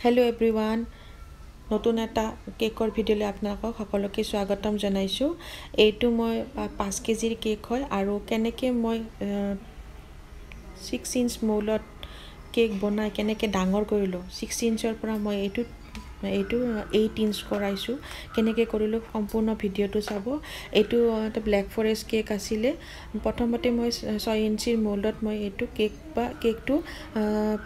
Hello' everyone, নতুন এটা কেকৰ ভিডিঅ'লৈ আপোনালোকক সকলোকে স্বাগতম জনাইছোঁ। এইটো মই 5 কেজিৰ কেক হয় আৰু কেনেকৈ মই 6 ইঞ্চ মৌলত কেক বনাই কেনেকৈ ডাঙৰ কৰিলোঁ, 6 ইঞ্চৰ পৰা মই এইটো 8 ইঞ্চ কৰাইছোঁ, কেনেকৈ কৰিলোঁ সম্পূৰ্ণ ভিডিঅ'টো চাব। এইটো এটা ব্লেক ফৰেষ্ট কেক আছিলে। প্ৰথমতে মই 6 ইঞ্চিৰ মৌলত মই এইটো কেক বা কেকটো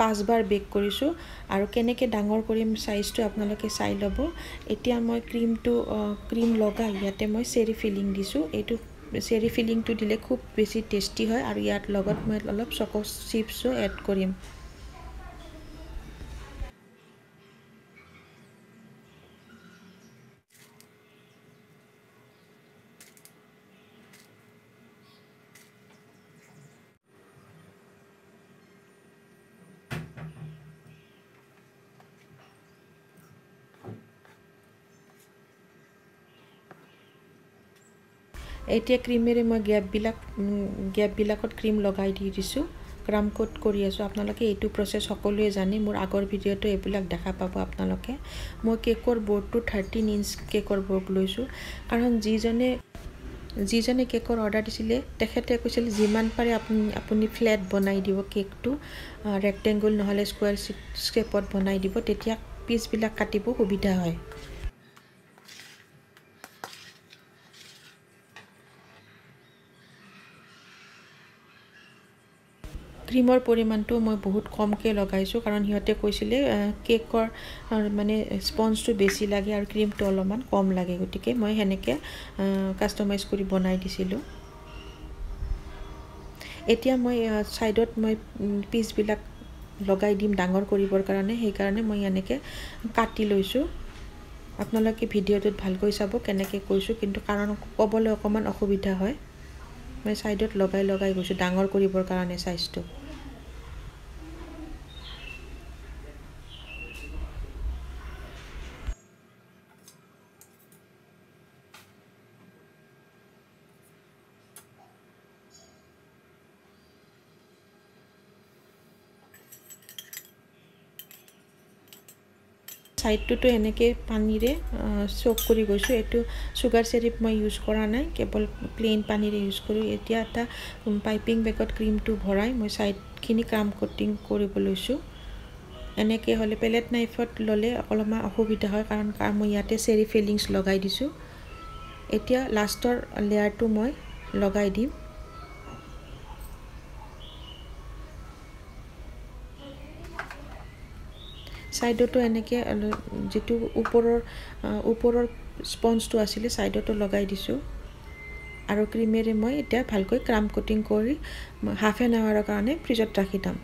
5বাৰ বেক কৰিছোঁ আৰু কেনেকৈ ডাঙৰ কৰিম চাইজটো আপোনালোকে চাই ল'ব। এতিয়া মই ক্ৰীম লগাই ইয়াতে মই চেৰি ফিলিং দিছোঁ। এইটো চেৰি ফিলিংটো দিলে খুব বেছি টেষ্টি হয় আৰু ইয়াৰ লগত মই অলপ চকো চিপছো এড কৰিম। এতিয়া ক্ৰীমেৰে মই গেপবিলাকত ক্ৰীম লগাই দি দিছোঁ, ক্ৰাম কোট কৰি আছোঁ। আপোনালোকে এইটো প্ৰচেছ সকলোৱে জানে, মোৰ আগৰ ভিডিঅ'টো এইবিলাক দেখা পাব আপোনালোকে। মই কেকৰ বৰ্ডটো 13 ইঞ্চ কেকৰ বৰ্ড লৈছোঁ, কাৰণ যিজনে কেকৰ অৰ্ডাৰ দিছিলে তেখেতে কৈছিল যিমান পাৰে আপুনি ফ্লেট বনাই দিব কেকটো, ৰেক্টেংগল নহ'লে স্কুৱেৰ শ্বেপত বনাই দিব, তেতিয়া পিচবিলাক কাটিব সুবিধা হয়। ক্ৰীমৰ পৰিমাণটো মই বহুত কমকৈ লগাইছোঁ, কাৰণ সিহঁতে কৈছিলে কেকৰ মানে স্পঞ্জটো বেছি লাগে আৰু ক্ৰীমটো অলপমান কম লাগে, গতিকে মই সেনেকৈ কাষ্টমাইজ কৰি বনাই দিছিলোঁ। এতিয়া মই ছাইডত মই পিচবিলাক লগাই দিম ডাঙৰ কৰিবৰ কাৰণে, সেইকাৰণে মই এনেকৈ কাটি লৈছোঁ। আপোনালোকে ভিডিঅ'টোত ভালকৈ চাব কেনেকৈ কৈছোঁ, কিন্তু কাৰণ ক'বলৈ অকণমান অসুবিধা হয়। মই ছাইডত লগাই লগাই গৈছোঁ ডাঙৰ কৰিবৰ কাৰণে চাইজটো। ছাইডটোতো এনেকৈ পানীৰে চ'ক কৰি গৈছোঁ। এইটো চুগাৰ চেৰিপ মই ইউজ কৰা নাই, কেৱল প্লেইন পানীৰে ইউজ কৰোঁ। এতিয়া এটা পাইপিং বেগত ক্ৰীমটো ভৰাই মই ছাইডখিনি ক্ৰাম কোটিং কৰিব লৈছোঁ। এনেকৈ হ'লে পেলেট নাইফত ল'লে অলপমান অসুবিধা হয়, কাৰণ মই ইয়াতে চেৰি ফিলিংছ লগাই দিছোঁ। এতিয়া লাষ্টৰ লেয়াৰটো মই লগাই দিম। ছাইডতো এনেকৈ যিটো ওপৰৰ স্পঞ্জটো আছিলে ছাইডতো লগাই দিছোঁ আৰু ক্ৰীমেৰে মই এতিয়া ভালকৈ ক্ৰাম কোটিং কৰি হাফ এন আৱাৰৰ কাৰণে ফ্ৰিজত ৰাখি থ'ম।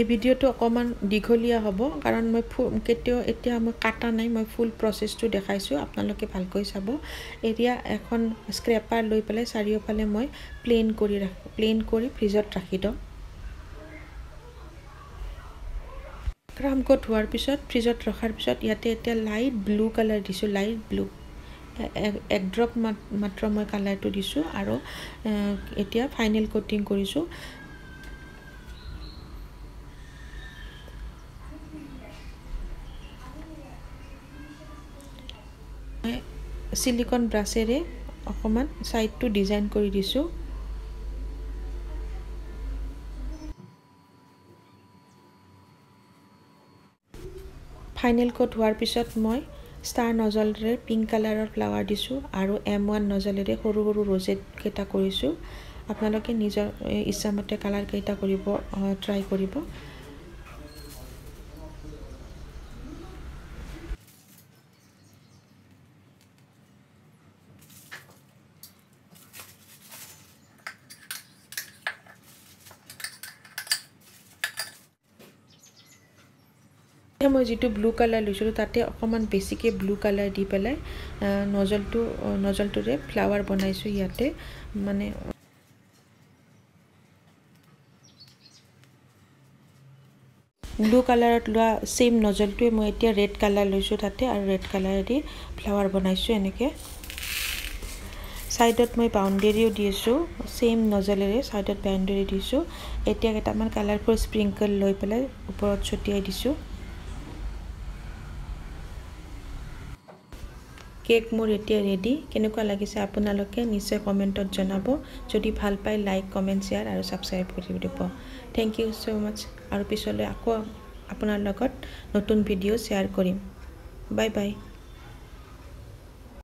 এই ভিডিঅ'টো অকণমান দীঘলীয়া হ'ব, কাৰণ মই কেতিয়াও এতিয়া মই কাটা নাই, মই ফুল প্ৰচেছটো দেখাইছোঁ, আপোনালোকে ভালকৈ চাব। এতিয়া এখন স্ক্ৰেপাৰ লৈ পেলাই চাৰিওফালে মই প্লেইন কৰি ফ্ৰিজত ৰাখি দিওঁ। ক্ৰাম কোট হোৱাৰ পিছত ফ্ৰিজত ৰখাৰ পিছত ইয়াতে এতিয়া লাইট ব্লু কালাৰ দিছোঁ, লাইট ব্লু এক ড্ৰপ মাত্ৰ মই কালাৰটো দিছোঁ আৰু এতিয়া ফাইনেল কোটিং কৰিছোঁ। চিলিকন ব্ৰাছেৰে অকণমান ছাইডটো ডিজাইন কৰি দিছোঁ। ফাইনেল কোট হোৱাৰ পিছত মই ষ্টাৰ নজলেৰে পিংক কালাৰৰ ফ্লাৱাৰ দিছোঁ আৰু M1 নজলেৰে সৰু সৰু ৰ'জেটকেইটা কৰিছোঁ। আপোনালোকে নিজৰ ইচ্ছামতে কালাৰকেইটা কৰিব ট্ৰাই কৰিব। এতিয়া মই যিটো ব্লু কালাৰ লৈছিলোঁ তাতে অকণমান বেছিকৈ ব্লু কালাৰ দি পেলাই নজলটোৰে ফ্লাৱাৰ বনাইছোঁ ইয়াতে। মানে ব্লু কালাৰত লোৱা ছেইম নজলটোৱে মই এতিয়া ৰেড কালাৰ লৈছোঁ তাতে, আৰু ৰেড কালাৰেদি ফ্লাৱাৰ বনাইছোঁ এনেকৈ। ছাইডত মই বাউণ্ডেৰীও দিছোঁ, ছেইম নজলেৰে ছাইডত বাউণ্ডেৰী দিছোঁ। এতিয়া কেইটামান কালাৰফুল স্প্ৰিংকল লৈ পেলাই ওপৰত ছটিয়াই দিছোঁ। কেক মোৰ এতিয়া ৰেডি। কেনেকুৱা লাগিছে আপোনালোকে নিশ্চয় কমেণ্টত জনাব। যদি ভাল পায় লাইক, কমেণ্ট, শ্বেয়াৰ আৰু ছাবস্ক্ৰাইব কৰি দিব। Thank you so মাছ। আৰু পিছলৈ আকৌ আপোনাৰ লগত নতুন ভিডিঅ' শ্বেয়াৰ কৰিম। Bye bye.